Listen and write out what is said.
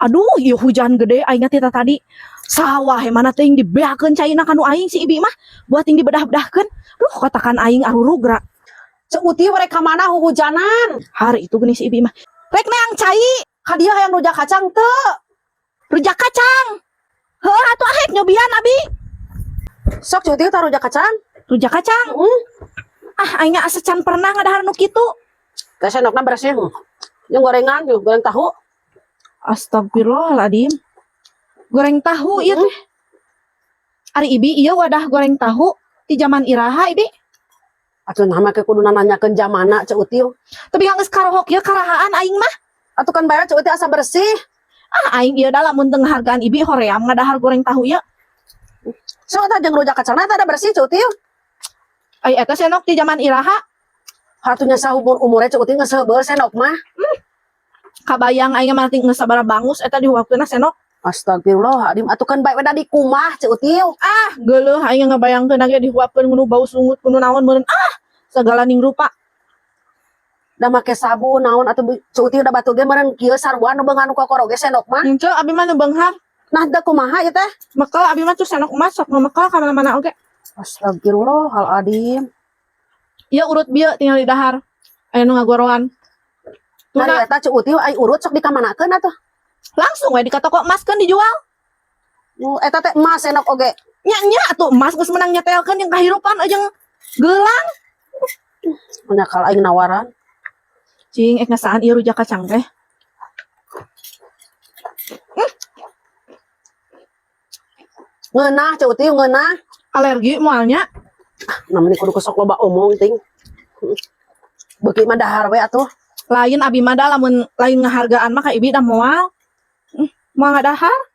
Aduh, ieu hujan gede aing teh tadi. Sawah mana teh dibeakeun caina kanu aing si ibi mah. Buat ting dibedah-bedahkeun. Duh, katakan aing arurugra. Ceu Uti, rek ka mana huhujanan? Hari itu geuning si ibi mah. Rek neang cai. Ka dieu hayang rujak kacang teu? Rujak kacang. Heuh atuh, ahek nyobian abi. Sok, Ceu Uti, tah rujak kacang. Rujak kacang. Ah, aing asa can pernah ngadahar nu kitu. Teh sendokna bersih. Yang gorengan, yuk, goreng tahu. Astagfirullahaladzim. Goreng tahu ieu teh. Ari ibi, ieu wadah goreng tahu di zaman iraha, ibi? Atuh naha make kudu nanyakeun zamana, Ceu Uti? Tapi geus karohok ieu karahaan aing mah. Atuh kan bayar, Ceu Uti, asa bersih. Ah, aing ieu da lamun teu ngahargaan ibi hoream ngadahar goreng tahu ieu. Sok tah jeung rujak kacangna teh ada bersih, Ceu Uti. Ai eta sendok di zaman iraha? Atuh nya saumur umure Ceu Uti geus heubeul sendok mah. Kabayang aing mah ting geus sabaraha bangus eta dihuapkeunna sendok. Astagfirullahaladzim, atuh kan bae da di kumah, Ceu Uti. Ah, geuleuh aing ngabayangkeun ge dihuapkeun kudu bau sungut kudu naon meureun. Ah, segala ning rupa. Da make sabun naon atuh, Ceu Uti, udah batu ge meureun kieu sarua nu beunghar nu kokoro ge sendok mah. Henteu, abi mah nu beunghar. Nah, da kumaha ieu teh? Mekel abi mah tuh sendok emas, sok mekel ka mana-mana oge. Astagfirullahaladzim. Ieu urut bieu tinggal di dahar. Aya nu ngagoroan. Dari Tuna eta, Ceu Uti, ai urut sok dikamanakeun atuh? Langsung we di ka toko emas kan dijual. Nu eta teh emas sendok oge. Nya nya atuh emas geus menang nyetelkeun jeung kahirupan jeung gelang. Nyakal aing nawaran. Cing, ek ngasaan ieu rujak kacang teh. Ngeunah, Ceu Uti, ngeunah. Alergi moalnya. Namanya kudu sok loba omong ting. Beuki mah dahar we atuh. Lain, abi mah da lamun lain ngahargaan mah ka ibi da moal. Moal ngadahar.